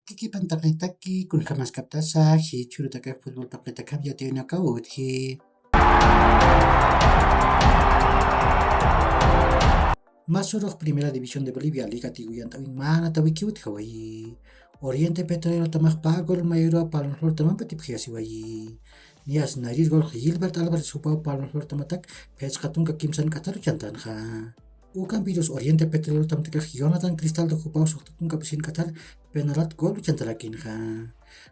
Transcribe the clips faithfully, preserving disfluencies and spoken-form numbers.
Kikipan taqlitaki, kunjamaskaptasa, jichhürutakax futbol taqlitakam yatiyunakaw utji. Masurux Primera División de Bolivia, Liga Tigo yant'awin mana tawiki utjawayi. Oriente Petrolero tamax pagol mayura palmflor tamampa tipjiyasiwayi. Niyas narir gol Gilbert Alvarez jupaw palmflor tamatak phisqa tunka kimsan k'ataru chantanxa. Ukan virus Oriente Petrolero tamtakax Jonathan Cristaldo jupaw suxta tunka pisin k'atar penalat gol chantarakinxa.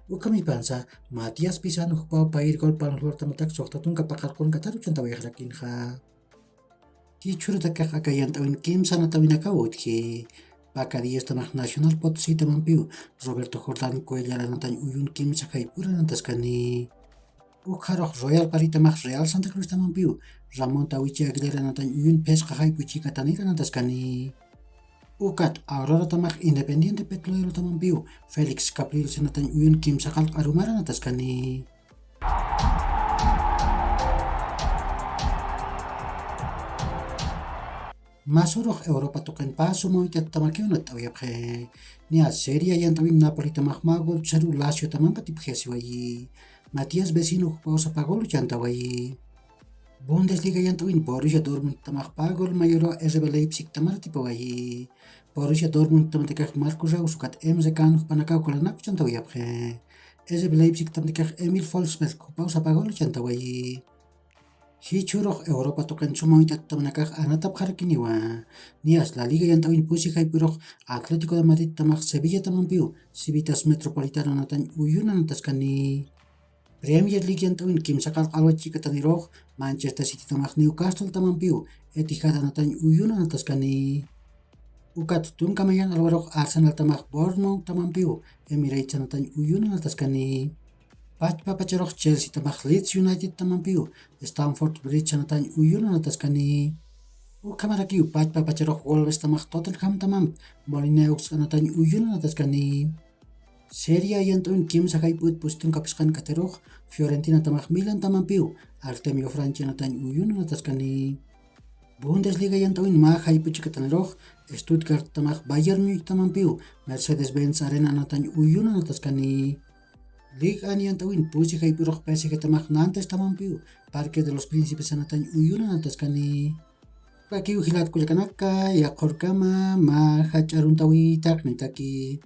Ukamipansa Matías Pisano jupaw payir gol palmflor tamatak suxta tunka paqarqun k'ataru chantawayaxrakinxa. Jichhürutakax aka yant'awin kimsa anatawinakaw utji. Pacadillas tamax Nacional Potosí tamampiw Roberto Jordán Cuellar anatañ uyun kimsa jayp'ur anataskani. Ukxarux Royal Pari tamax Real Santa Cruz tamampiw Ramón Tawichi Aguilar anatañ uyun phisqa jayp'u chikatanir anataskani. Ukat Aurora tamax Independiente Petrolero tamampiw Félix Capriles anatañ uyun kimsa qalq arumar anataskani. Masurux Europa tuqinpa suma uñt'at tamakiw natt'awayapxi. Niya Seria yant'awin Napoli tamax mä gol ch'aru Lazio tamampa tipjiyasiwayi. Matías Vecino jupaw sapa gol chantawayi. Bundesliga yant'awin Borussia Dortmund tamax pä gol mayura R B Leipzig tamar atipawayi. Borussia Dortmund tamatakax Marco Reus ukat Emre Can jupanakaw golanakaw chantawayapxi. R B Leipzig tamatakax Emil Forsberg jupaw sapa gol chantawayi. Jichhürux Europa tuqin suma uñt'at tamanakax anatapxarakiniwa. Niyas La Liga yant'awin pusi jayp'urux Atlético de Madrid tamax Sevilla tamampiw Civitas Metropolitano anatañ uyun anataskani. Premier League yant'awin kimsa qalq alwach chikatanirux Manchester City tamax Newcastle tamampiw Etihad anatañ uyun anataskani. Ukat tunka mayan alwarux Arsenal tamax Bournemouth tamampiw Emirates anatañ uyun anataskani. Pachpa pacharux Chelsea tamax Leeds United tamampiw Stamford Bridge anatañ uyun anataskani. Ukhamarakiw pachpa pacharux Wolves tamax Tottenham tamamp Molineux anatañ uyun anataskani. Seria yant'awin kimsa jayp'ut pusitun kapisqan k'atarux Fiorentina tamax Milan tamampiw Artemio Franchi anatañ uyun anataskani. Bundesliga yant'awin mä jayp'u chikatanirux Stuttgart tamax Bayern Múnich tamampiw Mercedes-Benz Arena anatañ uyun anataskani. Liga yant'awin pusi jayp'urux P S G tamax Nantes tamampiw Parque de los Príncipes anatañ uyun anataskani. Ukakiw jilat kullakanaka, yaqhurkama mä jach'a aruntawi taqnitaki.